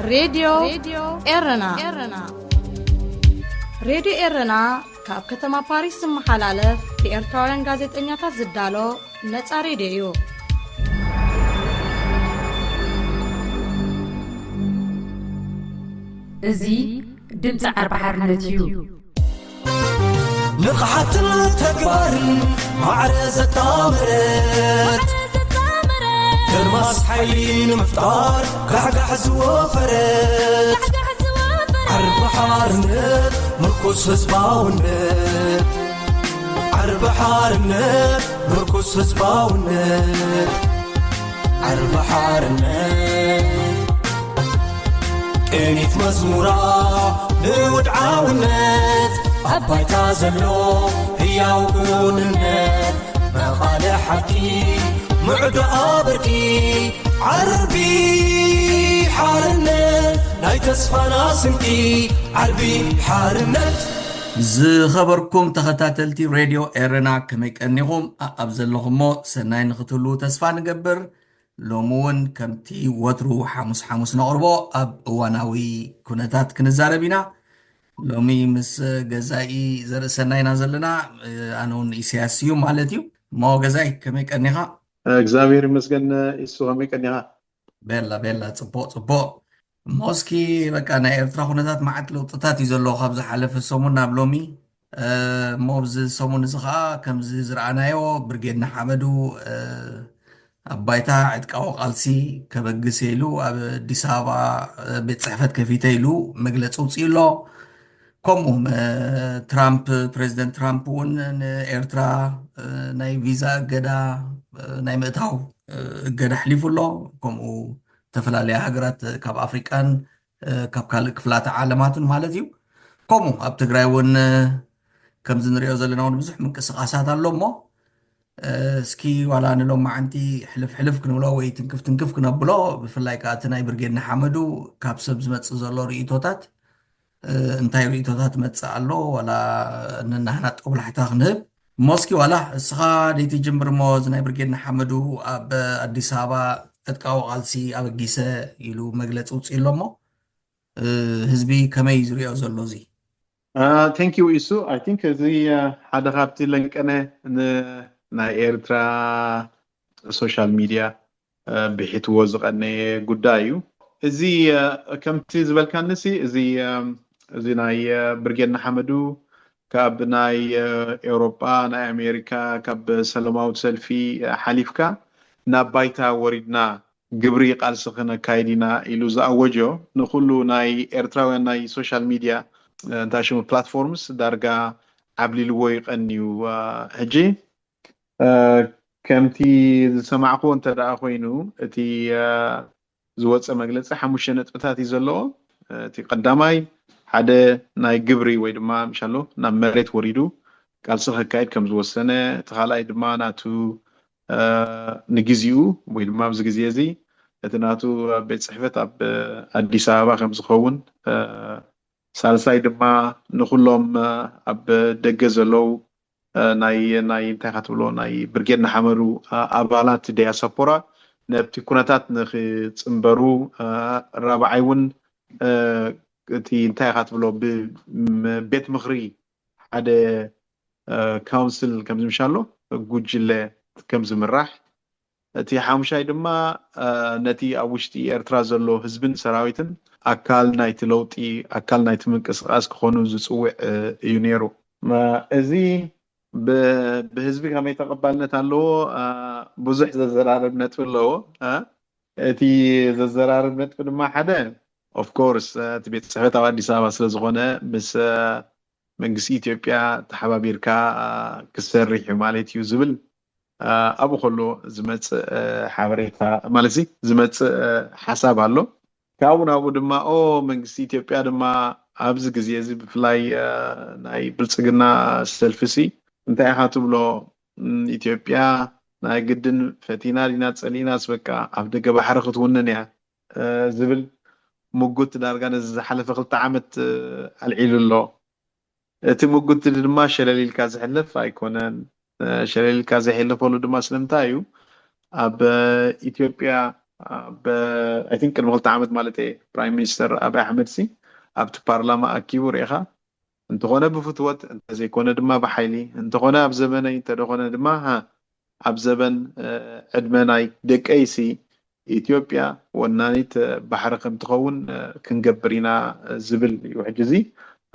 ሬድዮ ኤረና። ሬድዮ ኤረና ካብ ከተማ ፓሪስ ዝመሓላለፍ ብኤርትራውያን ጋዜጠኛታት ዝዳሎ ነጻ ሬድዮ እዩ። እዚ ድምፂ ዓርቢ ሓርነት እዩ። ንቕሓትን ተግባርን ማዕረ ዘጣመረት፣ ድርማስ ሓይሊ ንምፍጣር ጋሕጋሕ ዝወፈረት፣ ዓርቢ ሓርነት ምርኩስ ህዝባውነት፣ ዓርቢ ሓርነት ምርኩስ ህዝባውነት፣ ዓርቢ ሓርነት ቅኒት መዝሙራ ንውድዓውነት፣ ኣብ ባይታ ዘሎ ህያው ክውንነት፣ መቓልሕ ሓቂ ምዕዶ ኣብርኪ፣ ዓርቢ ሓርነት ናይ ተስፋና ስንቂ፣ ዓርቢ ሓርነት። ዝኸበርኩም ተኸታተልቲ ሬድዮ ኤረና፣ ከመይ ቀኒኹም? ኣብ ዘለኹሞ ሰናይ ንኽትህልዉ ተስፋ ንገብር። ሎሚ እውን ከምቲ ወትሩ ሓሙስ ሓሙስ ነቕርቦ ኣብ እዋናዊ ኩነታት ክንዛረብ ኢና። ሎሚ ምስ ገዛኢ ዘርእሰናይ ኢና ዘለና። ኣነ እውን ኢሳያስ እዩ ማለት እዩ። እሞ ገዛኢ ከመይ ቀኒኻ? እግዚኣብሔር ይመስገን። ኢሱ ከመይ ቀኒኻ? ቤላ ቤላ፣ ጽቡቕ ጽቡቕ። እሞ እስኪ በቃ ናይ ኤርትራ ኩነታት መዓት ለውጥታት እዩ ዘለዎ ካብ ዝሓለፈ ሰሙን ናብ ሎሚ። እሞ ኣብዚ ሰሙን እዚ ኸዓ ከምዚ ዝረኣናዮ ብርጌድ ንሓመዱ ኣብ ባይታ ዕጥቃዊ ቃልሲ ከበግስ ኢሉ ኣብ ኣዲስ ኣበባ ቤት ጽሕፈት ከፊተ ኢሉ መግለጺ ኣውጺኡ ኣሎ። ከምኡ ትራምፕ፣ ፕሬዚደንት ትራምፕ እውን ንኤርትራ ናይ ቪዛ እገዳ፣ ናይ ምእታው እገዳ ኣሕሊፉ ኣሎ። ከምኡ ዝተፈላለያ ሃገራት ካብ ኣፍሪቃን ካብ ካልእ ክፍላተ ዓለማትን ማለት እዩ። ከምኡ ኣብ ትግራይ እውን ከምዚ ንሪኦ ዘለና እውን ብዙሕ ምንቅስቃሳት ኣሎ እሞ እስኪ ዋላ ንሎማዓንቲ ሕልፍ ሕልፍ ክንብሎ ወይ ትንክፍ ትንክፍ ክነብሎ፣ ብፍላይ ከዓ እቲ ናይ ብርጌድ ንሓመዱ ካብ ሰብ ዝመፅእ ዘሎ ርእይቶታት እንታይ ርእይቶታት መጽእ ኣሎ ዋላ ነናህና ጦብላሕታ ክንህብ እሞ እስኪ ዋላ እስኻ ደይትጅምር እሞ እዚ ናይ ብርጌድ ንሓመዱ ኣብ ኣዲስ ኣበባ ዕጥቃዊ ቃልሲ ኣበጊሰ ኢሉ መግለፂ ውፅእ ኣሎ እሞ ህዝቢ ከመይ ዝሪኦ ዘሎ እዚ? Thank you ኢሱ። I think እዚ ሓደ ካብቲ ለንቀነ ናይ ኤርትራ ሶሻል ሚድያ ብሒትዎ ዝቐነየ ጉዳይ እዩ። እዚ ከምቲ ዝበልካንሲ እዚ እዚ ናይ ብርጌድ ንሓመዱ ካብ ናይ ኤውሮጳ ናይ ኣሜሪካ ካብ ሰላማዊ ሰልፊ ሓሊፍካ ናብ ባይታ ወሪድና ግብሪ ቃልሲ ክነካይድ ኢና ኢሉ ዝኣወጆ ንኩሉ ናይ ኤርትራውያን ናይ ሶሻል ሚድያ እንታይ ሽሙ ፕላትፎርምስ ዳርጋ ዓብሊልዎ ይቐንዩ። ሕጂ ከምቲ ዝሰማዕክዎ እንተ ደኣ ኮይኑ እቲ ዝወፀ መግለፂ ሓሙሽተ ነጥብታት እዩ ዘለዎ። እቲ ቀዳማይ ሓደ ናይ ግብሪ ወይ ድማ ምሻሎ ናብ መሬት ወሪዱ ቃልሲ ከካይድ ከም ዝወሰነ፣ እቲ ካልኣይ ድማ ናቱ ንግዚኡ ወይ ድማ ኣብዚ ግዜ እዚ እቲ ናቱ ቤት ፅሕፈት ኣብ ኣዲስ ኣበባ ከም ዝኸውን፣ ሳልሳይ ድማ ንኩሎም ኣብ ደገ ዘለዉ ናይ ናይ እንታይ ኢኻ ትብሎ ናይ ብርጌድ ንሓመዱ ኣባላት ዲያሰፖራ ነብቲ ኩነታት ንክፅንበሩ፣ ራብዓይ እውን እቲ እንታይ ኢኻ ትብሎ ቤት ምኽሪ ሓደ ካውንስል ከም ዝምሻሎ ጉጅለ ከም ዝምራሕ፣ እቲ ሓሙሻይ ድማ ነቲ ኣብ ውሽጢ ኤርትራ ዘሎ ህዝብን ሰራዊትን ኣካል ናይቲ ለውጢ ኣካል ናይቲ ምንቅስቃስ ክኾኑ ዝፅውዕ እዩ ነይሩ። እዚ ብህዝቢ ከመይ ተቐባልነት ኣለዎ? ብዙሕ ዘዘራርብ ነጥቢ ኣለዎ። እቲ ዘዘራርብ ነጥቢ ድማ ሓደ ኦፍኮርስ እቲ ቤት ፅሕፈት ኣብ ኣዲስ ኣበባ ስለዝኾነ ምስ መንግስቲ ኢትዮጵያ ተሓባቢርካ ክሰርሕ እዩ ማለት እዩ ዝብል ኣብኡ ከሎ ዝመፅእ ሓበሬታ ማለት ዝመፅእ ሓሳብ ኣሎ። ካብኡ ናብኡ ድማ ኦ መንግስቲ ኢትዮጵያ ድማ ኣብዚ ግዜ እዚ ብፍላይ ናይ ብልፅግና ሰልፊ ሲ እንታይ ኢኻ ትብሎ ኢትዮጵያ ናይ ግድን ፈቲና ዲና ፀሊእናስ በቃ ኣፍ ደገ ባሕሪ ክትውንን እያ ዝብል ምጉት ዳርጋ ነዚ ዝሓለፈ ክልተ ዓመት ኣልዒሉ ኣሎ። እቲ ምጉት ድማ ሸለል ኢልካ ዝሕለፍ ኣይኮነን። ሸለል ኢልካ ዘይሕለፈሉ ድማ ስለምንታይ እዩ? ኣብ ኢትዮጵያ I think ቅድሚ ክልተ ዓመት ማለት እየ፣ ፕራይም ሚኒስተር ኣብይ ኣሕመድ ሲ ኣብቲ ፓርላማ ኣኪቡ ርኢኻ፣ እንተኾነ ብፍትወት፣ እንተዘይኮነ ድማ ብሓይሊ፣ እንተኾነ ኣብ ዘመነይ፣ እንተደኾነ ድማ ኣብ ዘበን ዕድመ ናይ ደቀይሲ ኢትዮጵያ ወናኒት ባሕሪ ከምትኸውን ክንገብር ኢና ዝብል እዩ። ሕጂ እዚ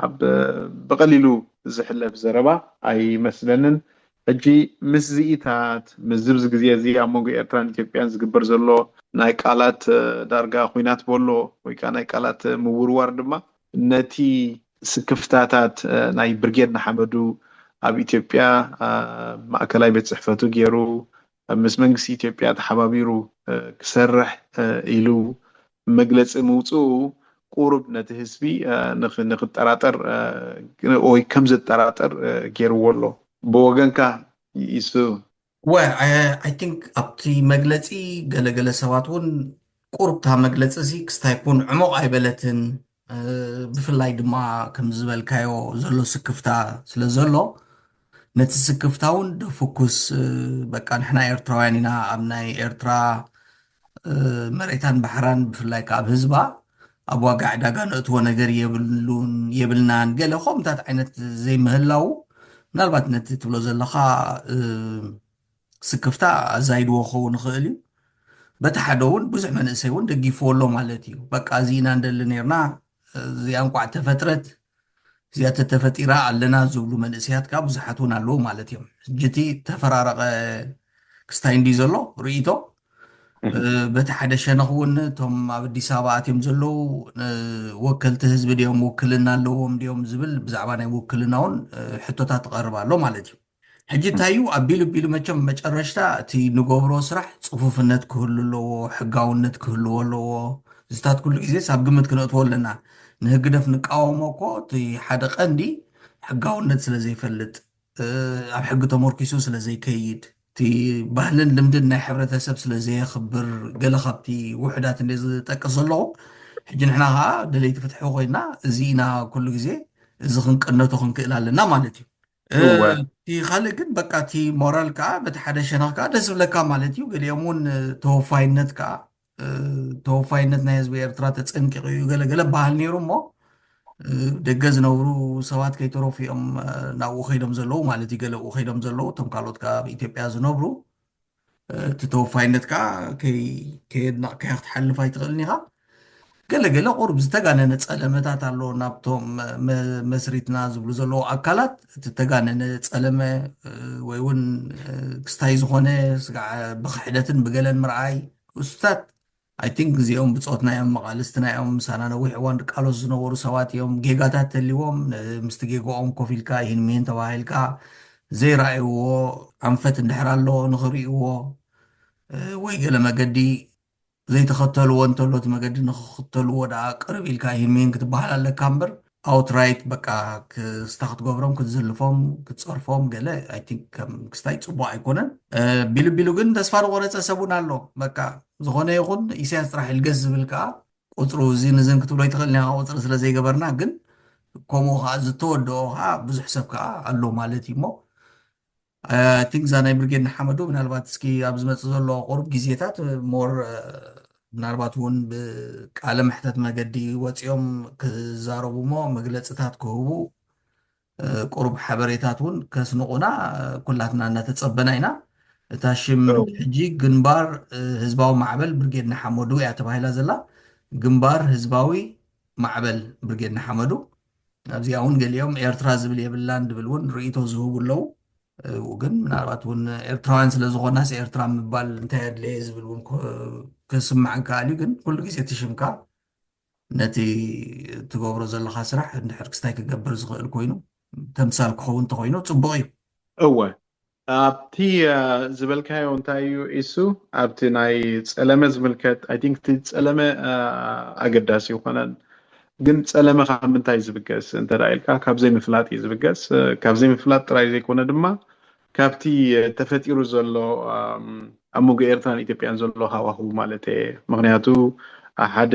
ኣብ ብቐሊሉ ዝሕለፍ ዘረባ ኣይመስለንን። ሕጂ ምስ ዝኢታት፣ ምስ ዝብዚ ግዜ እዚ ኣብ መንጎ ኤርትራን ኢትዮጵያን ዝግበር ዘሎ ናይ ቃላት ዳርጋ ኹናት በሎ ወይ ከዓ ናይ ቃላት ምውርዋር ድማ ነቲ ስክፍታታት ናይ ብርጌድ ንሓመዱ ኣብ ኢትዮጵያ ማእከላይ ቤት ጽሕፈቱ ገይሩ ምስ መንግስቲ ኢትዮጵያ ተሓባቢሩ ክሰርሕ ኢሉ መግለፂ ምውፅኡ ቁሩብ ነቲ ህዝቢ ንኽጠራጠር ወይ ከም ዘጠራጠር ገይርዎ ኣሎ። ብወገንካ ይሱ ወ I think ኣብቲ መግለፂ ገለገለ ሰባት እውን ቁሩብታ መግለፂ እዚ ክስታይ ኩን ዕሙቕ ኣይበለትን። ብፍላይ ድማ ከም ዝበልካዮ ዘሎ ስክፍታ ስለ ዘሎ ነቲ ስክፍታ እውን ደፍኩስ በቃ ንሕና ኤርትራውያን ኢና፣ ኣብ ናይ ኤርትራ መሬታን ባሕራን ብፍላይ ከዓ ኣብ ህዝባ ኣብ ዋጋ ዕዳጋ ነእትዎ ነገር የብሉን የብልናን ገለ ከምታት ዓይነት ዘይምህላው ምናልባት ነቲ ትብሎ ዘለካ ስክፍታ ኣዛይድዎ ክኸውን ይኽእል እዩ። በቲ ሓደ እውን ብዙሕ መንእሰይ እውን ደጊፍዎ ኣሎ ማለት እዩ። በቃ እዚ ኢና እንደሊ ነርና፣ እዚኣ እንቋዕ ተፈጥረት፣ እዚኣ ተተፈጢራ ኣለና ዝብሉ መንእሰያት ከዓ ብዙሓት እውን ኣለዉ ማለት እዮም። ሕጂ እቲ ተፈራረቐ ክስታይ እንዲ ዘሎ ርእይቶ በቲ ሓደ ሸነኽ እውን እቶም ኣብ ኣዲስ ኣበባ ኣትዮም ዘለዉ ወከልቲ ህዝቢ ድዮም ውክልና ኣለዎም ድዮም ዝብል ብዛዕባ ናይ ውክልና እውን ሕቶታት ትቐርብ ኣሎ ማለት እዩ። ሕጂ እንታይ እዩ ኣቢሉ ቢሉ መቸም መጨረሽታ እቲ ንገብሮ ስራሕ ፅፉፍነት ክህሉ ኣለዎ፣ ሕጋውነት ክህልዎ ኣለዎ። እዚታት ኩሉ ግዜ ሳብ ግምት ክነእትዎ ኣለና። ንህግደፍ ንቃወሞ እኮ እቲ ሓደ ቀንዲ ሕጋውነት ስለ ዘይፈልጥ ኣብ ሕጊ ተመርኪሱ ስለ ዘይከይድ እቲ ባህልን ልምድን ናይ ሕብረተሰብ ስለ ዘየኽብር ገለ ካብቲ ውሕዳት እንደ ዝጠቅስ ዘለኹ ሕጂ ንሕና ከዓ ደለይቲ ፍትሒ ኮይና እዚ ኢና ኩሉ ግዜ እዚ ክንቀነቶ ክንክእል ኣለና ማለት እዩ። እቲ ካልእ ግን በቃ እቲ ሞራል ከዓ በቲ ሓደ ሸነኽ ከዓ ደስ ዝብለካ ማለት እዩ። ገሊኦም እውን ተወፋይነት ከዓ ተወፋይነት ናይ ህዝቢ ኤርትራ ተፀንቂቑ እዩ ገለገለ በሃል ነይሩ እሞ ደገ ዝነብሩ ሰባት ከይተረፉ እዮም ናብኡ ከይዶም ዘለዉ ማለት እዩ። ገለኡ ከይዶም ዘለዉ እቶም ካልኦት ከዓ ኣብ ኢትዮጵያ ዝነብሩ እቲ ተወፋይነት ከዓ ከየድነቕካዮ ክትሓልፍ ኣይትኽእልን ኢኻ። ገለገለ ቁሩብ ዝተጋነነ ፀለመታት ኣሎ ናብቶም መስሪትና ዝብሉ ዘለዉ ኣካላት እቲ ተጋነነ ፀለመ ወይ እውን ክስታይ ዝኾነ ስጋዕ ብክሕደትን ብገለን ምርኣይ እሱታት I think እዚኦም ብፆትና እዮም፣ መቓልስትና እዮም፣ ምሳና ነዊሕ እዋን ድቃሎስ ዝነበሩ ሰባት እዮም። ጌጋታት ተልዎም ምስቲ ጌጋኦም ኮፍ ኢልካ ይህን ሚህን ተባሂልካ ዘይረኣይዎ ኣንፈት እንድሕር ኣሎ ንኽርእይዎ ወይ ገለ መገዲ ዘይተኸተልዎ እንተሎ እቲ መገዲ ንኽኽተልዎ ደኣ ቅርብ ኢልካ ይህን ሚህን ክትበሃል ኣለካ እምበር outright በቃ ክስታ ክትገብሮም ክትዝልፎም ክትፀርፎም ገለ I think ከም ክስታይ ፅቡቅ ኣይኮነን። ቢሉ ቢሉ ግን ተስፋ ዝቆረፀ ሰብ እውን ኣሎ። በቃ ዝኾነ ይኹን ኢሳያስ ጥራሕ ይልገስ ዝብል ከዓ ቁፅሩ እዚ ንዝን ክትብሎ ይትኽእል ኒኻ ቁፅሪ ስለ ዘይገበርና ግን ከምኡ ከዓ ዝተወደኦ ከዓ ብዙሕ ሰብ ከዓ ኣሎ ማለት እዩ እሞ I think እዛ ናይ ብርጌድ ንሓመዱ ምናልባት እስኪ ኣብ ዝመፅእ ዘሎ ቁሩብ ግዜታት more ምናልባት እውን ብቃለ መሕተት መገዲ ወፂኦም ክዛረቡ እሞ መግለፅታት ክህቡ ቁሩብ ሓበሬታት እውን ከስንቁና ኩላትና እናተፀበና ኢና። እታ ሽም ሕጂ ግንባር ህዝባዊ ማዕበል ብርጌድ ንሓመዱ እያ ተባሂላ ዘላ። ግንባር ህዝባዊ ማዕበል ብርጌድ ንሓመዱ ኣብዚኣ እውን ገሊኦም ኤርትራ ዝብል የብላን ድብል እውን ርእይቶ ዝህቡ ኣለዉ። ግን ምናልባት እውን ኤርትራውያን ስለ ዝኾናስ ኤርትራ ምባል እንታይ ኣድለየ ዝብል እውን ክስማዕ ክኣል እዩ። ግን ኩሉ ግዜ እቲ ሽምካ ነቲ ትገብሮ ዘለካ ስራሕ እንድሕር ክስታይ ክገብር ዝኽእል ኮይኑ ተምሳል ክኸውን እንተኮይኑ ፅቡቅ እዩ። እወ ኣብቲ ዝበልካዮ እንታይ እዩ ኢሱ ኣብቲ ናይ ፀለመ ዝምልከት I think እቲ ፀለመ ኣገዳሲ ይኮነን። ግን ፀለመ ካብ ምንታይ ዝብገስ እንተ ኢልካ ካብ ዘይምፍላጥ እዩ ዝብገስ። ካብ ዘይምፍላጥ ጥራይ ዘይኮነ ድማ ካብቲ ተፈጢሩ ዘሎ ኣብ መንጎ ኤርትራን ኢትዮጵያን ዘሎ ሃዋህው ማለት እየ። ምክንያቱ ሓደ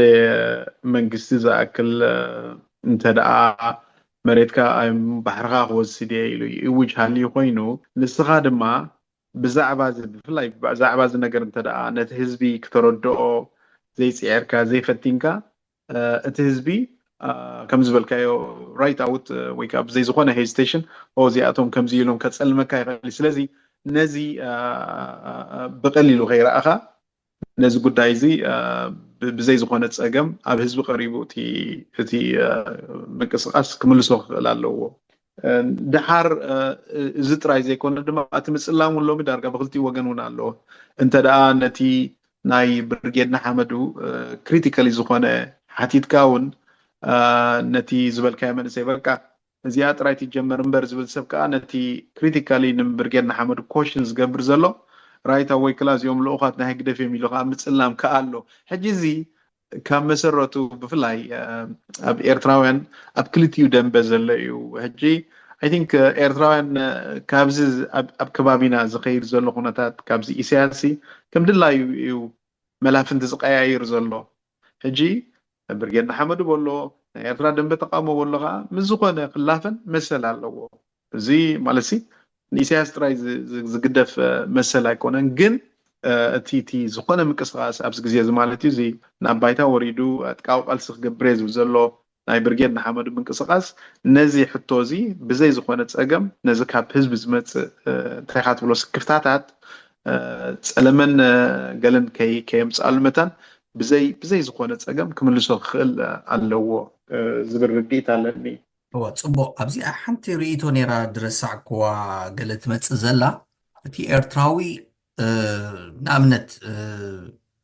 መንግስቲ ዝኣክል እንተ ደኣ መሬትካ ባሕርካ ክወስድ እየ ኢሉ ይእውጅ ሃልዩ ኮይኑ ንስኻ ድማ ብዛዕባ እዚ ብፍላይ ብዛዕባ እዚ ነገር እንተ ደኣ ነቲ ህዝቢ ክተረድኦ ዘይፅዕርካ ዘይፈቲንካ እቲ ህዝቢ ከም ዝበልካዮ right out ወይ ከዓ ብዘይ ዝኾነ hesitation እዚኣቶም ከምዚ ኢሎም ከፀልመካ ይኽእል። ስለዚ ነዚ ብቐሊሉ ከይረኣኻ ነዚ ጉዳይ እዚ ብዘይ ዝኾነ ፀገም ኣብ ህዝቢ ቀሪቡ እቲ ምንቅስቃስ ክምልሶ ክኽእል ኣለዎ። ድሓር እዚ ጥራይ ዘይኮነ ድማ እቲ ምፅላም እውን ሎሚ ዳርጋ ብክልቲኡ ወገን እውን ኣለዎ። እንተ ደኣ ነቲ ናይ ብርጌድ ንሓመዱ ክሪቲካሊ ዝኾነ ሓቲትካ እውን ነቲ ዝበልካዮ መንእሰይ በቃ እዚኣ ጥራይ ትጀመር እምበር ዝብል ሰብ ከዓ ነቲ ክሪቲካሊ ንብርጌድ ንሓመዱ ኮሽን ዝገብር ዘሎ right out ወይ ክላ እዚኦም ልኡኻት ናይ ህግደፍ እዮም ኢሉ ከዓ ምፅላም ከዓ ኣሎ። ሕጂ እዚ ካብ መሰረቱ ብፍላይ ኣብ ኤርትራውያን ኣብ ክልቲኡ ደንበ ዘሎ እዩ። ሕጂ I think ኤርትራውያን ካብዚ ኣብ ከባቢና ዝኸይድ ዘሎ ኩነታት ካብዚ ኢሳያስ ከም ድላዩ እዩ መላፍንቲ ዝቀያይር ዘሎ። ሕጂ ብርጌድ ንሓመዱ በሎ ናይ ኤርትራ ደንበ ተቃውሞ በሎ ከዓ ምስ ዝኾነ ክላፈን መሰል ኣለዎ። እዚ ማለት ንኢሳያስ ጥራይ ዝግደፍ መሰል ኣይኮነን። ግን እቲ እቲ ዝኾነ ምንቅስቃስ ኣብዚ ግዜ እዚ ማለት እዩ እዚ ናብ ባይታ ወሪዱ ዕጥቃዊ ቃልሲ ክገብር እየ ዝብል ዘሎ ናይ ብርጌድ ንሓመዱ ምንቅስቃስ ነዚ ሕቶ እዚ ብዘይ ዝኾነ ፀገም ነዚ ካብ ህዝቢ ዝመፅእ እንታይ ኢኻ ትብሎ ስክፍታታት ፀለመን ገለን ከየምፅኣሉ መታን ብዘይ ብዘይ ዝኾነ ፀገም ክምልሶ ክኽእል ኣለዎ ዝብል ርድኢት ኣለኒ። እወ፣ ጽቡቕ። ኣብዚኣ ሓንቲ ርእይቶ ነይራ ዝረሳዕኩዋ ገለ ትመጽእ ዘላ። እቲ ኤርትራዊ፣ እ፣ ንኣብነት፣ እ፣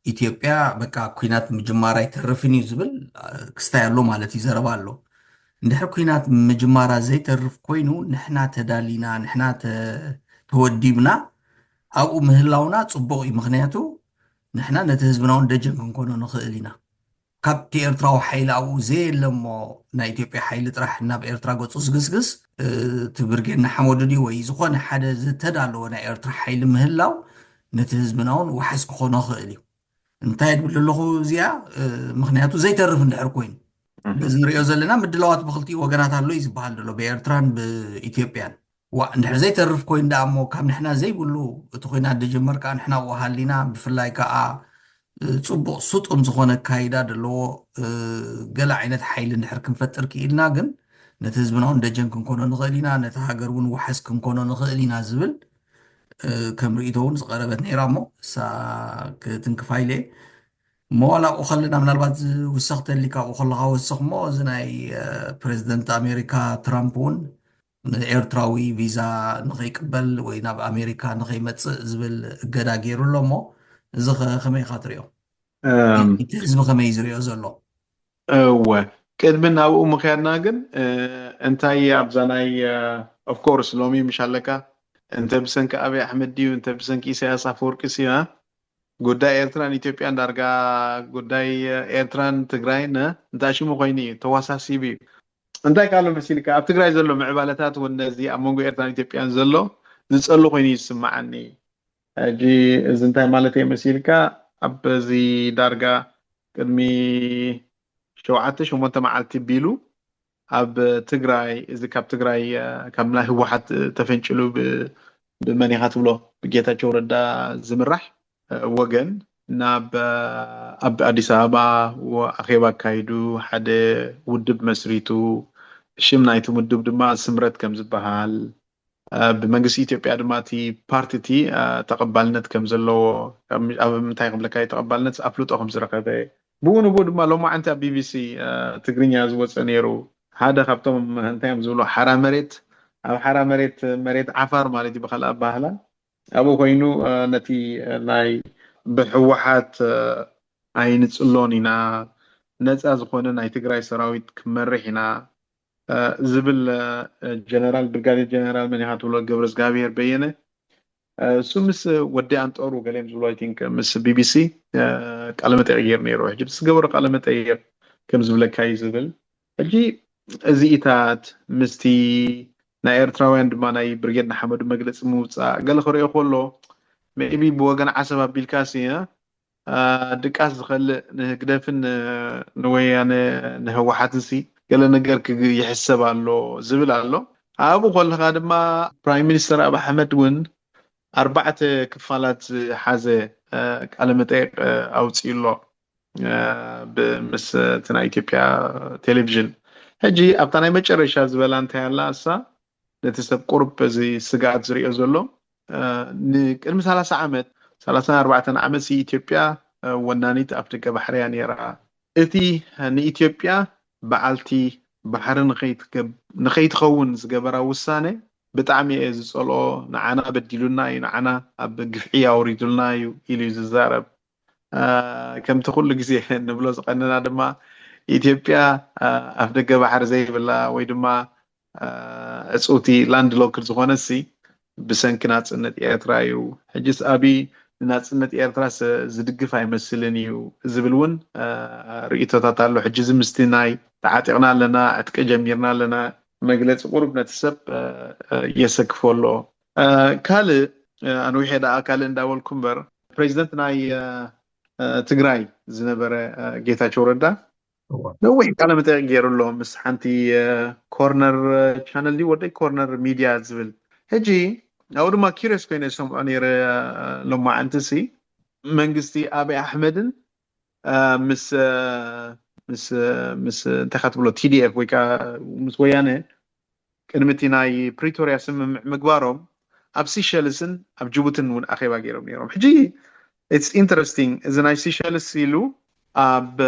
ኢትዮጵያ በቃ ኲናት ምጅማራ ኣይተርፍን እዩ ዝብል፣ እ፣ ክስታይ ኣሎ ማለት እዩ፣ ዘረባ ኣሎ። እንድሕር ኲናት ምጅማራ ዘይተርፍ ኮይኑ፣ ንሕና ተዳሊና፣ ንሕና ተ-፣ ተወዲብና፣ ኣብኡ ምህላውና ጽቡቕ እዩ። ምኽንያቱ ንሕና ነቲ ህዝብና እውን ደጀን ክንኮኖ ንኽእል ኢና። ካብቲ ኤርትራዊ ሓይሊ ኣብኡ ዘየለ እሞ ናይ ኢትዮጵያ ሓይሊ ጥራሕ ናብ ኤርትራ ገጹ ዝግስግስ፣ እ፣ እቲ ብርጌድ ንሓመዱ ድዩ ወይ ዝኾነ ሓደ ዝተዳለወ ናይ ኤርትራ ሓይሊ ምህላው ነቲ ህዝብና እውን ዋሕስ ክኾኖ ይኽእል እዩ። እንታይ ድብል ኣለኹ እዚኣ፣ እ፣ ምኽንያቱ ዘይተርፍ እንድሕር ኮይኑ። እህ። እዚ ንሪኦ ዘለና ምድላዋት ብኽልቲኡ ወገናት ኣሎ እዩ ዝበሃል ዘሎ፣ ብኤርትራን ብኢትዮጵያን። ዋ፣ እንድሕር ዘይተርፍ ኮይኑ ደኣ እሞ ካብ ንሕና ዘይብሉ እቲ ኲናት ድጅመር ከኣ ንሕና ኣብኡ ሃሊና፣ ብፍላይ ከኣ፣ እ፣ ጽቡቕ ስጡም ዝኾነ ኣካይዳ ዘለዎ፣ እ፣ ገለ ዓይነት ሓይሊ እንድሕር ክንፈጥር ክኢልና ግን ነቲ ህዝብና እውን ደጀን ክንኮኖ ንኽእል ኢና፣ ነቲ ሃገር እውን ዋሕስ ክንኮኖ ንኽእል ኢና ዝብል፣ እ፣ ከም ርእይቶ እውን ዝቐረበት ነይራ እሞ እሳ ክትንክፋ ኢለ እየ። እሞ ዋላ ኣብኡ ከለና ምናልባት ዝውሰኽ ተሊካ ኣብኡ ከለኻ ወስኽ እሞ እዚ ናይ፣ እ፣ ፕሬዚደንት ኣሜሪካ ትራምፕ እውን ንኤርትራዊ ቪዛ ንኸይቅበል ወይ ናብ ኣሜሪካ ንኸይመጽእ ዝብል እገዳ ገይሩ ኣሎ እሞ እዚ ኸ ከመይ ኢኻ ትሪኦ? እም። እቲ ህዝቢ ከመይ እዩ ዝሪኦ ዘሎ? እወ፣ ቅድሚ ናብኡ ምኽያድና ግን፣ እ፣ እንታይ ኣብዛ ናይ፣ እ፣ of course ሎሚ ምሽ ኣለካ፣ እንተ ብሰንኪ ኣብይ ኣሕመድ ድዩ፣ እንተ ብሰንኪ ኢሳያስ ኣፈወርቂ ስያ፣ ጉዳይ ኤርትራን ኢትዮጵያን ዳርጋ ጉዳይ ኤርትራን ትግራይን፣ እ፣ እንታይ ሽሙ ኮይኑ እዩ፣ ተዋሳሲቡ እዩ። እንታይ ካሎ መሲልካ፣ ኣብ ትግራይ ዘሎ ምዕባለታት እውን ነዚ ኣብ መንጎ ኤርትራን ኢትዮጵያን ዘሎ ዝጸሉ ኮይኑ እዩ ዝስምዓኒ። ሕጂ እዚ እንታይ ማለት እየ መሲልካ፣ ኣብ እዚ ዳርጋ ቅድሚ ሸውዓተ ሸሞንተ መዓልቲ ቢሉ ኣብ ትግራይ፣ እዚ ካብ ትግራይ፣ እ፣ ካብ ናይ ህወሓት ተፈንጭሉ ብ-፣ ብመን ኢኻ ትብሎ፣ ብጌታቸው ረዳ ዝምራሕ፣ እ፣ ወገን ናብ፣ እ፣ ኣብ ኣዲስ ኣበባ ወ-፣ ኣኼባ ኣካይዱ፣ ሓደ ውድብ መስሪቱ፣ ሽም ናይቲ ውድብ ድማ ስምረት ከም ዝበሃል፣ እ፣ ብመንግስቲ ኢትዮጵያ ድማ እቲ ፓርቲ እቲ፣ እ፣ ተቐባልነት ከም ዘለዎ፣ ኣብ፣ ኣብ ምንታይ ክብለካ እዩ፣ ተቐባልነት ኣፍልጦ ከም ዝረኸበ፣ ብኡ ንብኡ ድማ ሎማዓንቲ ኣብ ቢ ቢ ሲ፣ እ፣ ትግርኛ ዝወፀ ነይሩ። ሓደ ካብቶም እንታይ እዮም ዝብሉ፣ ሓራ መሬት፣ ኣብ ሓራ መሬት፣ መሬት ዓፋር ማለት እዩ ብኻልእ ኣባህላ፣ ኣብኡ ኮይኑ፣ እ፣ ነቲ፣ እ፣ ናይ ብህወሓት፣ እ፣ ኣይንጽሎን ኢና፣ ነጻ ዝኾነ ናይ ትግራይ ሰራዊት ክንመርሕ ኢና፣ እ፣ ዝብል፣ እ፣ ጀነራል፣ ብርጋዴር ጀነራል መን ኢኻ ትብሎ፣ ገብረዝጋብሄር በየነ፣ እ፣ እሱ ምስ ወዲ ኣንጠሩ ገሌም ዝብሎ፣ I think፣ ምስ ቢ ቢ ሲ፣ እ፣ ቃለ መጠይቕ ገይሩ ነይሩ። ሕጂ ምስ ገበሮ ቃለ መጠይቕ ከም ዝብለካ እዩ ዝብል። ሕጂ እዚኢታት ምስቲ ናይ ኤርትራውያን ድማ ናይ ብርጌድ ንሓመዱ መግለጺ ምውጻእ ገለ ክርእዮ ከሎ፣ maybe ብወገን ዓሰብ ኣቢልካሲ፣ እ፣ እ፣ ድቃስ ዝኸልእ ንህግደፍን ን-፣ ንወያነ ንህወሓትንሲ ገለ ነገር ክግ-፣ ይሕሰብ ኣሎ ዝብል ኣሎ። ኣብኡ ከለኻ ድማ ፕራይም ሚኒስተር ኣብ ኣሕመድ እውን ኣርባዕተ ክፋላት ዝሓዘ ቃለ መጠይቅ ኣውፅኡ ኣሎ ምስ እቲ ናይ ኢትዮጵያ ቴሌቪዥን። ሕጂ ኣብታ ናይ መጨረሻ ዝበላ እንታይ ኣላ? እሳ ነቲ ሰብ ቁርብ እዚ ስግኣት ዝሪኦ ዘሎ፣ ንቅድሚ ሰላሳ ዓመት፣ ሰላሳን ኣርባዕተን ዓመት ኢትዮጵያ ወናኒት ኣፍደገ ባሕርያ ነይራ። እቲ ንኢትዮጵያ በዓልቲ ባሕሪ ንኸይትኸውን ዝገበራ ውሳነ ብጣዕሚ እየ ዝፀልኦ። ንዓና በዲሉና እዩ፣ ንዓና ኣብ ግፍዒ ኣውሪዱልና እዩ ኢሉ እዩ ዝዛረብ። ከምቲ ኩሉ ግዜ ንብሎ ዝቐንና ድማ ኢትዮጵያ ኣፍደገ ባሕሪ ዘይብላ ወይ ድማ ዕፅውቲ ላንድ ሎክድ ዝኾነሲ ብሰንኪ ናፅነት ኤርትራ እዩ። ሕጅስ ኣብይ ንናፅነት ኤርትራ ዝድግፍ ኣይመስልን እዩ ዝብል እውን ርእቶታት ኣሎ። ሕጂ እዚ ምስቲ ናይ ተዓጢቕና ኣለና፣ ዕጥቂ ጀሚርና ኣለና መግለፂ ቁሩብ ነቲ ሰብ የሰክፎ ኣሎ። ካልእ ኣንዊሐ ደኣ ካልእ እንዳበልኩ እምበር ፕሬዚደንት ናይ ትግራይ ዝነበረ ጌታቸው ረዳ ነዊሕ ቃለ መጠይቅ ገይሩ ኣሎ ምስ ሓንቲ ኮርነር ቻነል ድዩ ወደይ ኮርነር ሚድያ ዝብል። ሕጂ ኣብኡ ድማ ኪሪየስ ኮይነ ዝሰምዖ ነይረ። ሎማዓንቲ ሲ መንግስቲ ኣብይ ኣሕመድን ምስ ምስ ምስ እንታይ ትብሎ ቲዲኤፍ ወይ ከዓ ምስ ወያነ ቅድሚ እቲ ናይ ፕሪቶርያ ስምምዕ ምግባሮም ኣብ ሲሸልስን ኣብ ጅቡትን እውን ኣኼባ ገይሮም ነይሮም። ሕጂ it's interesting፣ እዚ ናይ ሲሸልስ ኢሉ ኣብ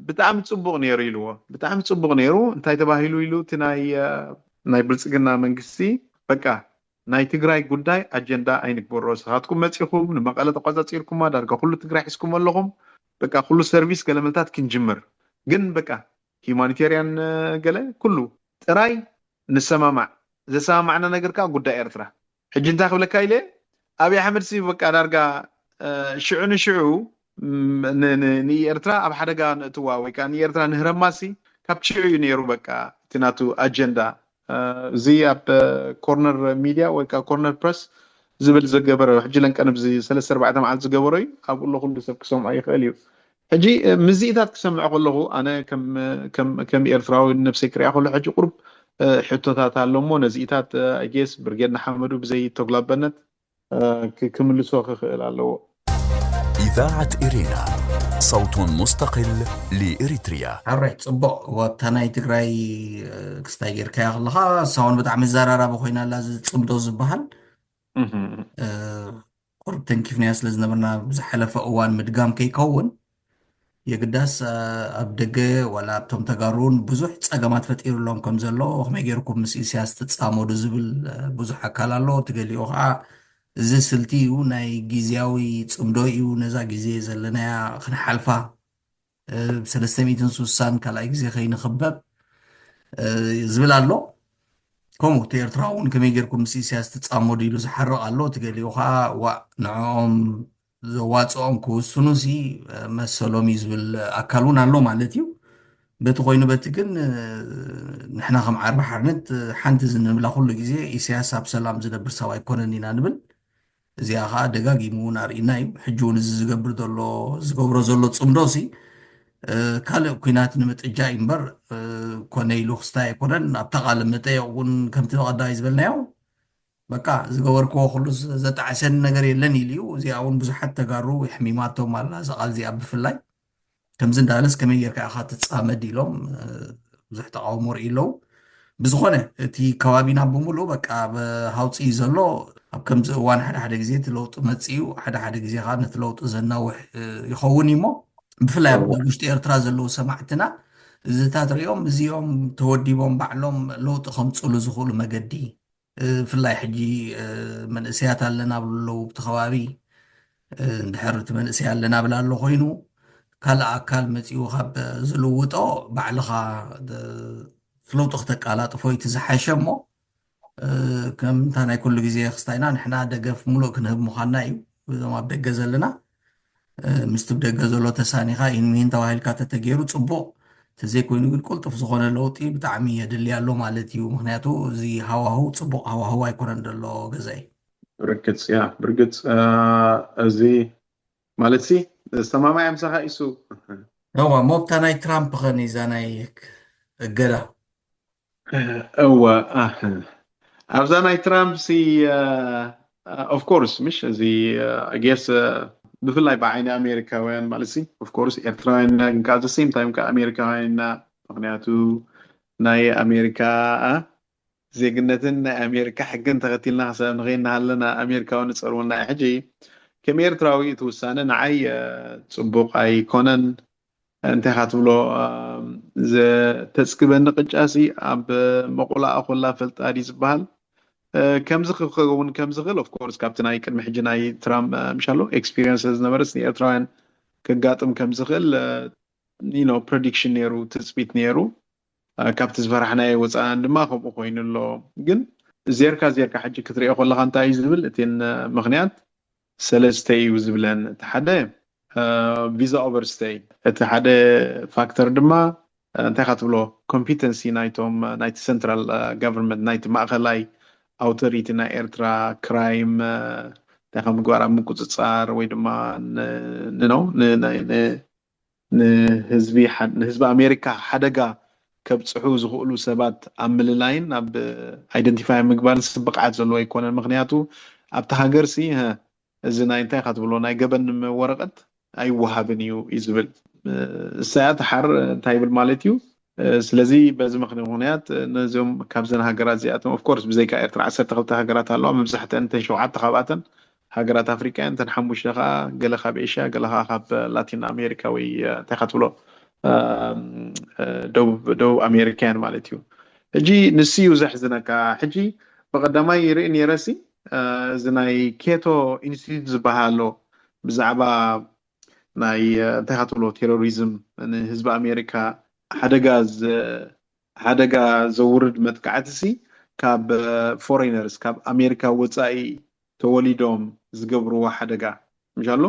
ብጣዕሚ ፅቡቅ ነይሩ ኢልዎ። ብጣዕሚ ፅቡቅ ነይሩ። እንታይ ተባሂሉ ኢሉ እቲ ናይ ናይ ብልፅግና መንግስቲ በቃ ናይ ትግራይ ጉዳይ ኣጀንዳ ኣይንግበሮ። ስኻትኩም መፂኹም ንመቐለ ተቆፃፂርኩማ፣ ዳርጋ ኩሉ ትግራይ ሒዝኩም ኣለኹም። በቃ ኩሉ ሰርቪስ ገለመልታት ክንጅምር ግን በቃ ሂማኒቴርያን ገለ ኩሉ ጥራይ ንሰማማዕ። ዘሰማማዕና ነገር ከዓ ጉዳይ ኤርትራ። ሕጂ እንታይ ክብለካ ኢለ ኣብይ ኣሕመድ ሲ በቃ ዳርጋ ሽዑ ንሽዑ ንኤርትራ ኣብ ሓደጋ ንእትዋ ወይ ከዓ ንኤርትራ ንህረማሲ ካብ ሽዑ እዩ ነይሩ በቃ እቲ ናቱ ኣጀንዳ። እዚ ኣብ ኮርነር ሚድያ ወይ ከዓ ኮርነር ፕረስ ዝብል ዝገበረ ሕጂ ለንቀን ኣብዚ ሰለስተ ኣርባዕተ መዓልቲ ዝገበሮ እዩ። ኣብኡ ኣሎ ኩሉ ሰብ ክሰምዖ ይኽእል እዩ። ሕጂ ምዝኢታት ክሰምዕ ከለኹ ኣነ ከም ኤርትራዊ ነብሰይ ክሪኣ ከሎ ሕጂ ቁሩብ ሕቶታት ኣሎ እሞ ነዚኢታት ኣጌስ ብርጌድ ንሓመዱ ብዘይ ተጉላበነት ክምልሶ ክኽእል ኣለዎ። إذاعة إرينا، صوت مستقل لإريتريا. ሓራይ ፅቡቅ ወታ ናይ ትግራይ ክስታይ ጌርካያ ከለካ እሳውን ብጣዕሚ ዘራራቢ ኮይና ኣላ ዝፅምዶ ዝበሃል ቁርብ ተንኪፍናዮ ስለ ዝነበርና ብዝሓለፈ እዋን ምድጋም ከይከውን የግዳስ ኣብ ደገ ዋላ ኣብቶም ተጋሩን ብዙሕ ፀገማት ፈጢሩሎም ከም ዘሎ ከመይ ገይርኩም ምስ ኢሳያስ ትፃመዱ ዝብል ብዙሕ ኣካል ኣሎ። እቲ ገሊኡ ከዓ እዚ ስልቲ እዩ ናይ ግዜያዊ ፅምዶ እዩ፣ ነዛ ግዜ ዘለናያ ክንሓልፋ ብሰለስተ ሚእትን ስሳን ካልኣይ ግዜ ከይንኽበብ ዝብል ኣሎ። ከምኡ እቲ ኤርትራ እውን ከመይ ጌርኩም ምስ ኢሳያስ ትፃመዱ ኢሉ ዝሓርቕ ኣሎ። እቲ ገሊኡ ከዓ ዋእ ንዕኦም ዘዋፅኦም ክውስኑ ሲ መሰሎም እዩ ዝብል ኣካል እውን ኣሎ ማለት እዩ። በቲ ኮይኑ በቲ ግን ንሕና ከም ዓርቢ ሓርነት ሓንቲ ዝንብላ ኩሉ ግዜ ኢሳያስ ኣብ ሰላም ዝነብር ሰብ ኣይኮነን ኢና ንብል። እዚኣ ከዓ ደጋጊሙ እውን ኣርእና እዩ። ሕጂ እውን እዚ ዝገብር ዘሎ ዝገብሮ ዘሎ ፅምዶ ሲ ካልእ ኩናት ንምጥጃ እዩ እምበር ኮነ ኢሉ ክስታይ ኣይኮነን። ኣብታ ቃለ መጠየቕ እውን ከምቲ ቀዳማይ ዝበልናዮ በቃ ዝገበርክዎ ኩሉ ዘጣዕሰኒ ነገር የለን ኢሉ እዩ። እዚኣ እውን ብዙሓት ተጋሩ የሕሚማቶም ኣላ እዛ ቃል እዚኣ ብፍላይ ከምዚ እንዳበለስ ከመይ ጌርካ ኢኻ ትፃመድ ኢሎም ብዙሕ ተቃውሞ ርኢ ኣለዉ። ብዝኾነ እቲ ከባቢና ብምሉእ በቃ ሃውፂ እዩ ዘሎ። ኣብ ከምዚ እዋን ሓደ ሓደ ግዜ እቲ ለውጢ መፅእ እዩ፣ ሓደ ሓደ ግዜ ከዓ ነቲ ለውጢ ዘናውሕ ይኸውን እዩ እሞ ብፍላይ ኣብ ውሽጢ ኤርትራ ዘለዉ ሰማዕትና እዚታት ሪኦም እዚኦም ተወዲቦም ባዕሎም ለውጢ ከምፅሉ ዝኽእሉ መገዲ ብፍላይ ሕጂ መንእሰያት ኣለና ብሉ ኣለዉ ብቲ ከባቢ እንድሕር እቲ መንእሰይ ኣለና ብላ ኣሎ ኮይኑ ካልእ ኣካል መፂኡ ካብ ዝልውጦ ባዕልኻ ለውጢ ክተቃላጥፎ እቲ ዝሓሸ እሞ ከምታ ናይ ኩሉ ግዜ ክስታይና ንሕና ደገፍ ሙሉእ ክንህብ ምዃንና እዩ። እዞም ኣብ ደገ ዘለና ምስቲ ብደገ ዘሎ ተሳኒኻ ኢንሚን ተባሂልካ ተተገይሩ ፅቡቕ፣ ተዘይኮይኑ ግን ቅልጡፍ ዝኾነ ለውጢ ብጣዕሚ የድሊ ኣሎ ማለት እዩ። ምክንያቱ እዚ ሃዋህው ፅቡቕ ሃዋህው ኣይኮነን ዘሎ ገዛይ። ብርግፅ ያ ብርግፅ እዚ ማለት ሲ ዝተማማያ ምሳኻ ኢሱ እዋ ሞብታ ናይ ትራምፕ ኸን እዛ ናይ እገዳ እወ ኣብዛ ናይ ትራምፕ ሲ Of course፣ ምሽ እዚ I guess ብፍላይ ብዓይኒ ኣሜሪካውያን ማለት ሲ of course ኤርትራውያን ኢና፣ ግን at the same time ከ ኣሜሪካውያን ኢና። ምክንያቱ ናይ ኣሜሪካ ዜግነትን ናይ ኣሜሪካ ሕግን ተኸቲልና ክሰብ ንኸይናሃለና ኣሜሪካዊ ንፀርወና እዩ። ሕጂ ከም ኤርትራዊ እቲ ውሳነ ንዓይ ፅቡቕ ኣይኮነን። እንታይ ካ ትብሎ? ዘተፅግበኒ ቅጫ ሲ ኣብ መቑላኣ ኮላ ፈልጣ ድዩ ዝበሃል? ከምዚ ክኸውን ከምዝኽእል of course ካብቲ ናይ ቅድሚ ሕጂ ናይ ትራምፕ ምሻሎ ኤክስፒሪየንስ ዝነበረ ንኤርትራውያን ክጋጥም ከምዝኽእል ፕረዲክሽን ነይሩ፣ ትፅቢት ነይሩ። ካብቲ ዝፈራሕናዮ ወፃእን ድማ ከምኡ ኮይኑ ኣሎ። ግን ዜርካ ዜርካ ሕጂ ክትሪኦ ከለካ እንታይ እዩ ዝብል እቲ ምክንያት ሰለስተ እዩ ዝብለን። እቲ ሓደ ቪዛ ኦቨርስቴይ፣ እቲ ሓደ ፋክተር ድማ እንታይ ካ ትብሎ ኮምፒተንሲ ናይቶም ናይቲ ሰንትራል ጋቨርንመንት ናይቲ ማእኸላይ ኣውቶሪቲ ናይ ኤርትራ ክራይም እንታይ ካብ ምግባር ኣብ ምቁፅፃር ወይ ድማ ንነው ንህዝቢ ኣሜሪካ ሓደጋ ከብፅሑ ዝኽእሉ ሰባት ኣብ ምልላይን ኣብ ኣይደንቲፋይ ምግባርን ብቕዓት ዘለዎ ኣይኮነን። ምክንያቱ ኣብቲ ሃገር ሲ እዚ ናይ እንታይ ካ ትብሎ ናይ ገበን ወረቀት ኣይወሃብን እዩ እዩ ዝብል። እሳያ ተሓር እንታይ ይብል ማለት እዩ። ስለዚ በዚ ምክንያት ነዚኦም ካብዘን ሃገራት እዚኣቶም of course ብዘይካ ኤርትራ ዓሰርተ ክልተ ሃገራት ኣለዋ። መብዛሕተን እተን ሸውዓተ ካብኣተን ሃገራት ኣፍሪቃ እየን። እተን ሓሙሽተ ከዓ ገለ ካብ ኤሽያ፣ ገለ ከዓ ካብ ላቲን ኣሜሪካ ወይ እንታይ ካ ትብሎ ደቡብ ኣሜሪካያን ማለት እዩ። ሕጂ ንሱ እዩ ዘሕዝነካ። ሕጂ ብቀዳማይ ይርኢ ነይረ ሲ እዚ ናይ ኬቶ ኢንስቲትዩት ዝበሃል ኣሎ ብዛዕባ ናይ እንታይ ካ ትብሎ ቴሮሪዝም ንህዝቢ ኣሜሪካ ሓደጋ ሓደጋ ዘውርድ መጥቃዕቲ ሲ ካብ ፎሬነርስ ካብ ኣሜሪካ ወፃኢ ተወሊዶም ዝገብርዎ ሓደጋ ምሻሎ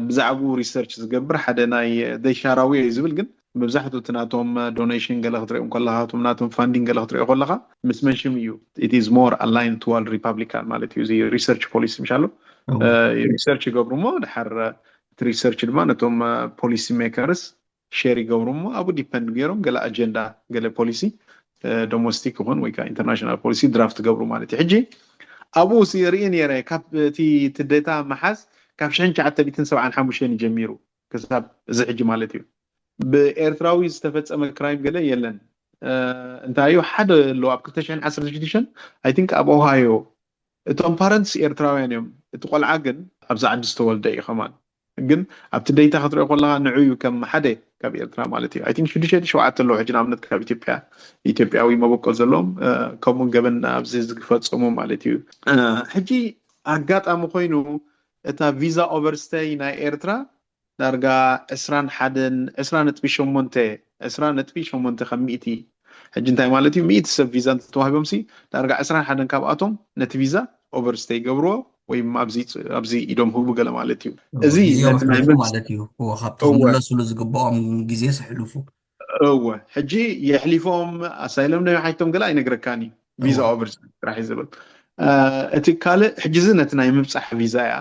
ብዛዕባኡ ሪሰርች ዝገብር ሓደ ናይ ደሻራዊ እዩ ዝብል ግን መብዛሕትኡ እቲ ናቶም ዶኔሽን ገለ ክትሪኦም ከለካ እቶም ናቶም ፋንዲንግ ገለ ክትሪኦ ከለካ ምስ መንሽም እዩ it is more aligned toward Republican ማለት እዩ እዚ ሪሰርች ፖሊሲ ምሻሎ ሪሰርች ይገብሩ እሞ ድሓር እቲ ሪሰርች ድማ ነቶም ፖሊሲ ሜከርስ ሼር ይገብሩ እሞ ኣብኡ ዲፐንድ ገይሮም ገለ ኣጀንዳ ገለ ፖሊሲ ዶሞስቲክ ይኹን ወይ ከዓ ኢንተርናሽናል ፖሊሲ ድራፍት ገብሩ ማለት እዩ። ሕጂ ኣብኡ ርኢ ነይረ ካብ እቲ ትደታ መሓዝ ካብ ሽሕን ትሽዓተ ሚእትን ሰብዓን ሓሙሽተን ጀሚሩ ክሳብ እዚ ሕጂ ማለት እዩ ብኤርትራዊ ዝተፈፀመ ክራይም ገለ የለን። እንታይ እዩ ሓደ ኣሎ ኣብ ክልተ ሽሕን ዓሰርተ ሽዱሽተን I think ኣብ ኦሃዮ እቶም ፓረንትስ ኤርትራውያን እዮም። እቲ ቆልዓ ግን ኣብዚ ዓዲ ዝተወልደ እዩ ከማን ግን ኣብቲ ደይታ ክትሪኦ ከለካ ንዑ እዩ ከም ሓደ ካብ ኤርትራ ማለት እዩ። I think ሽዱሽተ ሸውዓተ ኣለዉ ሕጂ ንኣብነት ካብ ኢትዮጵያ ኢትዮጵያዊ መበቆል ዘለዎም ከምኡ ገበን ኣብዚ ዝፈፀሙ ማለት እዩ። ሕጂ ኣጋጣሚ ኮይኑ እታ ቪዛ ኦቨርስቴይ ናይ ኤርትራ ዳርጋ ዕስራን ሓደን ዕስራ ነጥቢ ሸሞንተ ዕስራ ነጥቢ ሸሞንተ ካብ ሚእቲ ሕጂ እንታይ ማለት እዩ? ሚእቲ ሰብ ቪዛ እንተተዋሂቦም ሲ ዳርጋ ዕስራን ሓደን ካብኣቶም ነቲ ቪዛ ኦቨርስቴይ ይገብርዎ ወይ ኣብዚ ኢዶም ህቡ ገለ ማለት እዩ። እዚ ማለት እዩ። ካብቲ ክምለሱሉ ዝግባኦም ግዜ ስሕልፉ እወ ሕጂ የሕሊፎም ኣሳይሎም ናይ ሓይቶም ገለ ኣይነግረካን እዩ። ቪዛ ኦቨር ጥራሕ ዝብል እቲ ካልእ ሕጂ እዚ ነቲ ናይ ምብፃሕ ቪዛ እያ።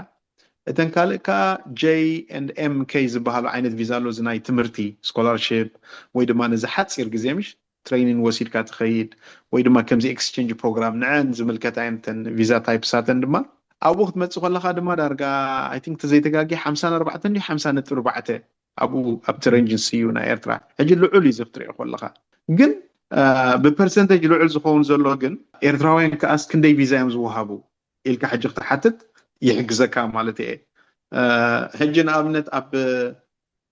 እተን ካልእ ከዓ ጀይ ኤንድ ኤም ከይ ዝበሃሉ ዓይነት ቪዛ ኣሎ። እዚ ናይ ትምህርቲ ስኮላርሽፕ ወይ ድማ ነዚ ሓፂር ግዜ ምሽ ትሬኒን ወሲድካ ትኸይድ ወይ ድማ ከምዚ ኤክስቼንጅ ፕሮግራም ንዐን ዝምልከት ኣይነተን ቪዛ ታይፕሳተን ድማ ኣብኡ ክትመፅእ ከለካ ድማ ዳርጋ ኣይ ቲንክ ተዘይተጋጊ ሓምሳን ኣርባዕተን ድዩ ሓምሳ ነጥቢ ኣርባዕተ ኣብኡ ኣብቲ ሬንጅ ንስዩ ናይ ኤርትራ ሕጂ ልዑል እዩ እዚ ክትሪኦ ከለካ ግን ብፐርሰንቴጅ ልዑል ዝኸውን ዘሎ ግን ኤርትራውያን ከኣስ ክንደይ ቪዛ እዮም ዝወሃቡ ኢልካ ሕጂ ክትሓትት ይሕግዘካ ማለት እየ። ሕጂ ንኣብነት ኣብ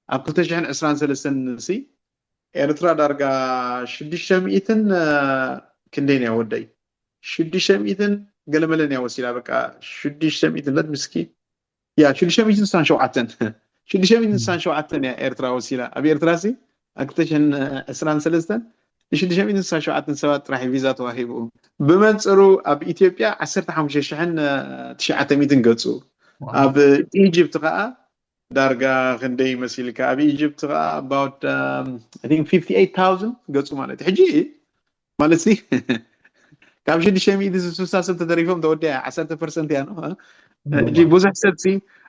ኣብ ክልተ ሽሕን ዕስራን ሰለስተን ሲ ኤርትራ ዳርጋ ሽዱሽተ ሚእትን ክንደይ ነያ ወደይ ሽዱሽተ ሚእትን ገለመለን እያ ወሲዳ በቃ ሽዱሽተ ሚእትን ለት ምስኪ ያ ሽዱሽተ ሚእትን ስሳን ሸውዓተን ሽዱሽተ ሚእትን ስሳን ሸውዓተን እያ ኤርትራ ወሲዳ ኣብ ኤርትራ ሲ ኣብ ክልተ ሽሕን ዕስራን ሰለስተን ንሽዱሽተ ሚእትን ስሳን ሸውዓተን ሰባት ጥራሕ ቪዛ ተዋሂቡ። ብመንፅሩ ኣብ ኢትዮጵያ ዓሰርተ ሓሙሽተ ሽሕን ትሽዓተ ሚእትን ገፁ ኣብ ኢጅፕት ከዓ ዳርጋ ክንደይ መሲልካ ኣብ ኢጅፕት ከዓ about fifty eight thousand ገፁ ማለት እዩ። ሕጂ ማለት ሲ ካብ ሽዱሽተ ሚእቲ ስሳ ሰብ ተተሪፎም ተወዲያ ዓሰርተ ፐርሰንት እያ ነው። ሕጂ ብዙሕ ሰብ ሲ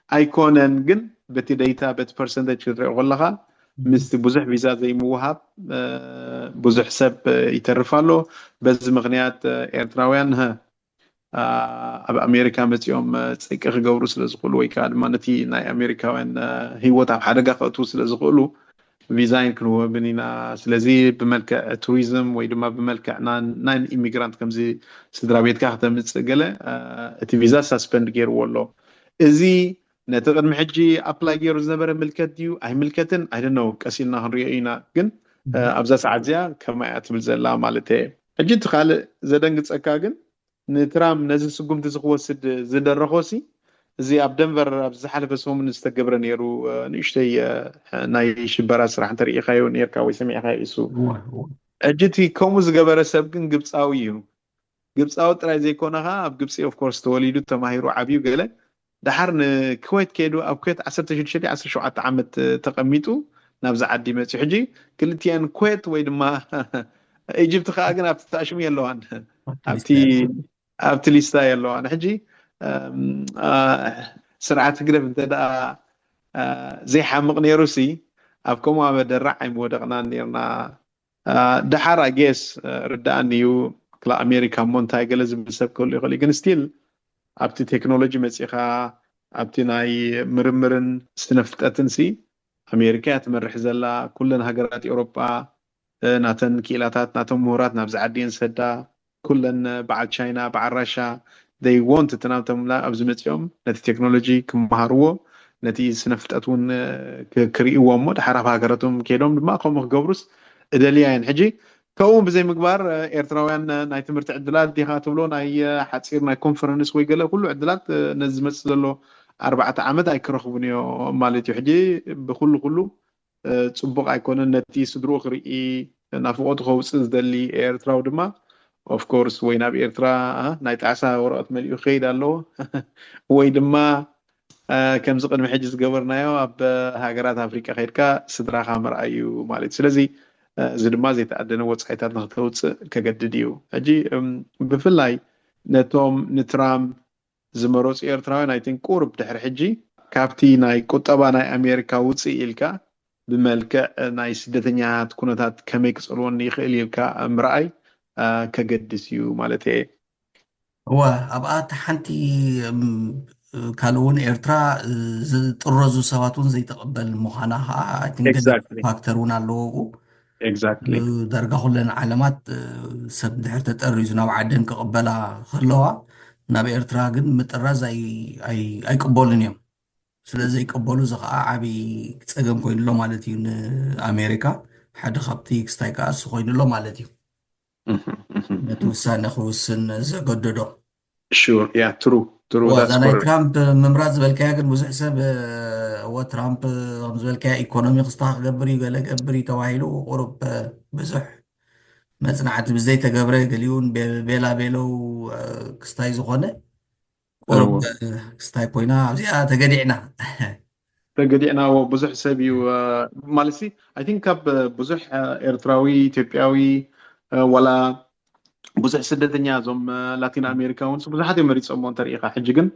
ኣይኮነን ግን በቲ ደይታ በቲ ፐርሰንተጅ ክትሪኦ ከለካ ምስቲ ብዙሕ ቪዛ ዘይምውሃብ ብዙሕ ሰብ ይተርፍ ኣሎ። በዚ ምክንያት ኤርትራውያን ኣብ ኣሜሪካ መፂኦም ፅቂ ክገብሩ ስለ ዝኽእሉ ወይ ከዓ ድማ ነቲ ናይ ኣሜሪካውያን ህይወት ኣብ ሓደጋ ከእትዉ ስለ ዝኽእሉ ቪዛይን ክንወብን ኢና። ስለዚ ብመልክዕ ቱሪዝም ወይ ድማ ብመልክዕ ናን ኢሚግራንት ከምዚ ስድራ ቤትካ ክተምፅእ ገለ እቲ ቪዛ ሳስፐንድ ገይርዎ ኣሎ። እዚ ነቲ ቅድሚ ሕጂ ኣፕላይ ገይሩ ዝነበረ ምልከት ድዩ ኣይምልከትን ኣይደነው ቀሲልና ክንሪኦ ኢና። ግን ኣብዛ ሰዓት እዚኣ ከማይ እያ ትብል ዘላ ማለት እየ። ሕጂ እቲ ካልእ ዘደንግፀካ ግን ንትራምፕ ነዚ ስጉምቲ እዚ ክወስድ ዝደረኾ ሲ እዚ ኣብ ደንቨር ኣብ ዝሓለፈ ሰሙን ዝተገብረ ነይሩ ንእሽተይ ናይ ሽበራ ስራሕ እንተርኢኻዮ ነርካ ወይ ሰሚዕካ እሱ ሕጂ እቲ ከምኡ ዝገበረ ሰብ ግን ግብፃዊ እዩ። ግብፃዊ ጥራይ ዘይኮነ ከዓ ኣብ ግብፂ ኦፍኮርስ ተወሊዱ ተማሂሩ ዓብዩ ገለ ድሓር ንኩዌት ከይዱ ኣብ ኩዌት ዓሰርተ ሽዱሽተ ዓሰርተ ሸውዓተ ዓመት ተቐሚጡ ናብዚ ዓዲ መፅዩ። ሕጂ ክልቲአን ኩዌት ወይ ድማ ኢጅፕት ከዓ ግን ኣብቲ ተኣሽሙ የለዋን ኣብቲ ሊስታ የለዋን። ሕጂ ስርዓት ህግደፍ እንተ ደኣ ዘይሓምቕ ነይሩ ሲ ኣብ ከምኡ ኣበደራዕ ኣይምወደቕናን ነርና። ድሓር ኣጌስ ርዳኣኒ እዩ ክላ ኣሜሪካ እሞ እንታይ ገለ ዝብል ሰብ ክህሉ ይኽእል እዩ። ግን ስቲል ኣብቲ ቴክኖሎጂ መፂኻ ኣብቲ ናይ ምርምርን ስነፍልጠትን ሲ ኣሜሪካ እያ ትመርሕ ዘላ። ኩለን ሃገራት ኤውሮጳ ናተን ክኢላታት ናቶም ምሁራት ናብዚ ዓዲ እየን ዝሰዳ። ኩለን በዓል ቻይና በዓል ራሻ they want እቲ ናብቶም ኣብዚ መፂኦም ነቲ ቴክኖሎጂ ክመሃርዎ ነቲ ስነፍልጠት እውን ክርእይዎ እሞ ድሓር ኣብ ሃገራቶም ከይዶም ድማ ከምኡ ክገብሩስ እደልያ እየን። ሕጂ ከምኡ ብዘይ ምግባር ኤርትራውያን ናይ ትምህርቲ ዕድላት ዲኻ ትብሎ ናይ ሓፂር ናይ ኮንፈረንስ ወይ ገለ ኩሉ ዕድላት ነዚ ዝመፅእ ዘሎ ኣርባዕተ ዓመት ኣይክረኽቡን እዮ ማለት እዩ። ሕጂ ብኩሉ ኩሉ ፅቡቕ ኣይኮነን። ነቲ ስድርኡ ክርኢ ናፍቆቱ ከውፅእ ዝደሊ ኤርትራዊ ድማ ኦፍኮርስ ወይ ናብ ኤርትራ ናይ ጣዕሳ ወረቐት መሊኡ ክኸይድ ኣለዎ ወይ ድማ ከምዚ ቅድሚ ሕጂ ዝገበርናዮ ኣብ ሃገራት ኣፍሪቃ ከይድካ ስድራኻ ምርኣይ እዩ ማለት እዩ። ስለዚ እዚ ድማ ዘይተኣደነ ወፃኢታት ንክተውፅእ ከገድድ እዩ። ሕጂ ብፍላይ ነቶም ንትራምፕ ዝመረፁ ኤርትራውያን ኣይትን ቁርብ ድሕሪ ሕጂ ካብቲ ናይ ቁጠባ ናይ ኣሜሪካ ውፅእ ኢልካ ብመልክዕ ናይ ስደተኛታት ኩነታት ከመይ ክፀልወኒ ይኽእል ኢልካ ምርኣይ ከገድስ እዩ ማለት እየ። እወ ኣብኣ እቲ ሓንቲ ካልእ እውን ኤርትራ ዝጥረዙ ሰባት እውን ዘይተቐበል ምዃና ከዓ ፋክተር እውን ኣለዎ። ዳርጋ ኩለን ዓለማት ሰብ ድሕር ተጠሪዙ ናብ ዓደን ክቕበላ ከለዋ ናብ ኤርትራ ግን ምጥራዝ ኣይቅበሉን እዮም። ስለ ዘይቀበሉ እዚ ከዓ ዓብዪ ፀገም ኮይኑሎ ማለት እዩ ንኣሜሪካ። ሓደ ካብቲ ክስታይ ከዓ እሱ ኮይኑሎ ማለት እዩ። ነቲ ውሳነ ክውስን ዘገደዶ ያ ትሩ ትሩ እዛ ናይ ትራምፕ ምምራፅ ዝበልካያ ግን ብዙሕ ሰብ እወ ትራምፕ ከምዝበልካያ ኢኮኖሚ ክስታ ክገብር እዩ ገለ ገብር እዩ ተባሂሉ ቁሩብ ብዙሕ መፅናዕቲ ብዘይተገብረ ገሊኡን ቤላ ቤለው ክስታይ ዝኾነ ቁሩብ ክስታይ ኮይና ኣብዚኣ ተገዲዕና ተገዲዕናዎ ብዙሕ ሰብ እዩ ማለት ሲ I think ካብ ብዙሕ ኤርትራዊ ኢትዮጵያዊ ዋላ ብዙሕ ስደተኛ እዞም ላቲን ኣሜሪካ እውን ብዙሓት እዮም መሪፆሞ እንተሪኢኻ ሕጂ ግን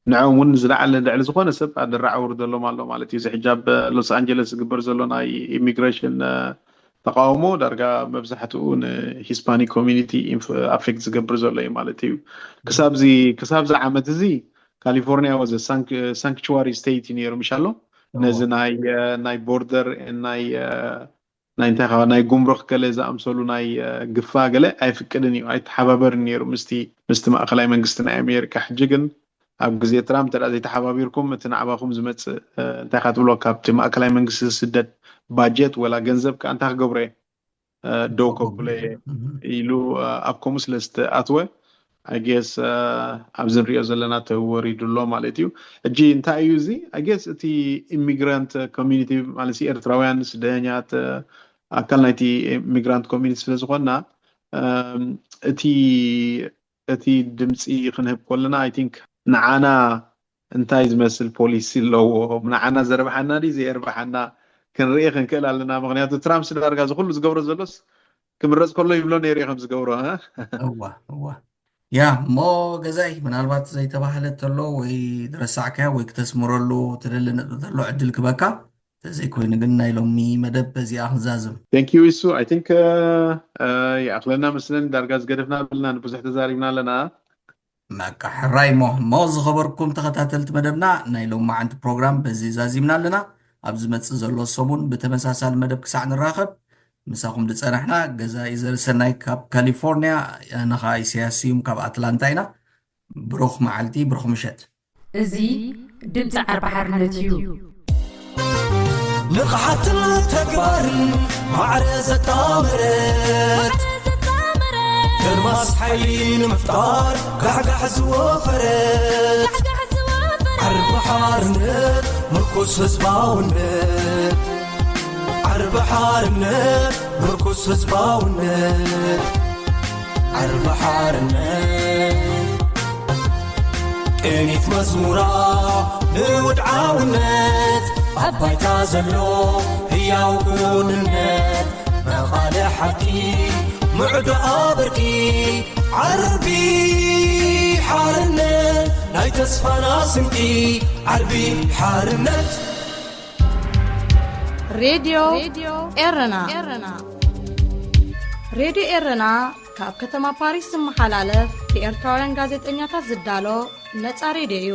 ንዕኦም እውን ዝለዓለ ልዕሊ ዝኾነ ሰብ ኣደራዕ ኣውርደሎም ኣሎ ማለት እዩ። እዚ ሕጂ ኣብ ሎስ ኣንጀለስ ዝግበር ዘሎ ናይ ኢሚግሬሽን ተቃውሞ ዳርጋ መብዛሕትኡ ንሂስፓኒክ ኮሚኒቲ ኣፌክት ዝገብር ዘሎ እዩ ማለት እዩ። ክሳብዚ ክሳብዚ ዓመት እዚ ካሊፎርኒያ ወዘ ሳንክቹዋሪ ስቴት እዩ ነይሩ ምሻሎ ነዚ ናይ ናይ ቦርደር ናይ ናይ እንታይ ከዓ ናይ ጉምሩክ ገለ ዝኣምሰሉ ናይ ግፋ ገለ ኣይፍቅድን እዩ ኣይተሓባበርን ነይሩ ምስቲ ምስቲ ማእከላይ መንግስቲ ናይ ኣሜሪካ። ሕጂ ግን ኣብ ግዜ ትራምፕ እንተ ዘይተሓባቢርኩም እቲ ናዕባኹም ዝመፅእ እንታይ ካ ትብሎ ካብቲ ማእከላይ መንግስቲ ዝስደድ ባጀት ወላ ገንዘብ ከዓ እንታይ ክገብሮ እየ ደው ከብሎ እየ ኢሉ ኣብ ከምኡ ስለ ዝተኣትወ ኣጌስ ኣብዚ ንሪኦ ዘለና ተወሪዱ ኣሎ ማለት እዩ። ሕጂ እንታይ እዩ እዚ ኣጌስ እቲ ኢሚግራንት ኮሚኒቲ ማለት ኤርትራውያን ስደተኛት ኣካል ናይቲ ኢሚግራንት ኮሚኒቲ ስለ ዝኾንና እቲ እቲ ድምፂ ክንህብ ከለና ኣይ ቲንክ ንዓና እንታይ ዝመስል ፖሊሲ ኣለዎ ንዓና ዘርብሓና ድዩ ዘየርብሓና ክንርኢ ክንክእል ኣለና። ምክንያቱ ትራምፕስ ዳርጋ እዚ ኩሉ ዝገብሮ ዘሎስ ክምረፅ ከሎ ይብሎ ነይሩ እዩ ከም ዝገብሮ። እዋ እዋ ያ እሞ ገዛይ ምናልባት ዘይተባህለ ተሎ ወይ ዝረሳዕካያ ወይ ክተስምረሉ ትደሊ ነጥቢ ተሎ ዕድል ክበካ ተዘይኮይኑ ግን ናይ ሎሚ መደብ በዚኣ ክንዛዝም። Thank you እሱ I think ይኣኽለና መስለኒ ዳርጋ ዝገደፍና ብልና ንብዙሕ ተዛሪብና ኣለና። በቃ ሕራይ እሞ። እሞ ዝኸበርኩም ተኸታተልቲ መደብና፣ ናይ ሎማዓንቲ ፕሮግራም በዚ ዛዚምና ኣለና። ኣብ ዝመጽእ ዘሎ ሰሙን ብተመሳሳሊ መደብ ክሳዕ ንራኸብ፣ ምሳኹም ዝጸናሕና ገዛኢ ዘርሰናይ ካብ ካሊፎርንያ፣ ኣነ ኸኣ ኢሳያስ ስዩም ካብ ኣትላንታ ኢና። ብሩኽ መዓልቲ፣ ብሩኽ ምሸት። እዚ ድምፂ ዓርቢ ሓርነት እዩ። ንቕሓትን ተግባርን ማዕረ ዘጣመረት፣ ደርማስ ሓይሊ ንምፍጣር ጋሕጋሕ ዝወፈረት፣ ዓርቢ ሓርነት ምርኩስ ህዝባውነት፣ ዓርቢ ሓርነት ምርኩስ ህዝባውነት፣ ዓርቢ ሓርነት ቅኒት መዝሙራ ንውድዓውነት፣ ኣብ ባይታ ዘሎ ህያው ክውንነት፣ መቓልሕ ሓቂ ምዕዶ ኣበርኪ፣ ዓርቢ ሓርነት ናይ ተስፋና ስንቂ፣ ዓርቢ ሓርነት። ሬድዮ ኤረና። ሬድዮ ኤረና ካብ ከተማ ፓሪስ ዝመሓላለፍ ብኤርትራውያን ጋዜጠኛታት ዝዳሎ ነጻ ሬድዮ እዩ።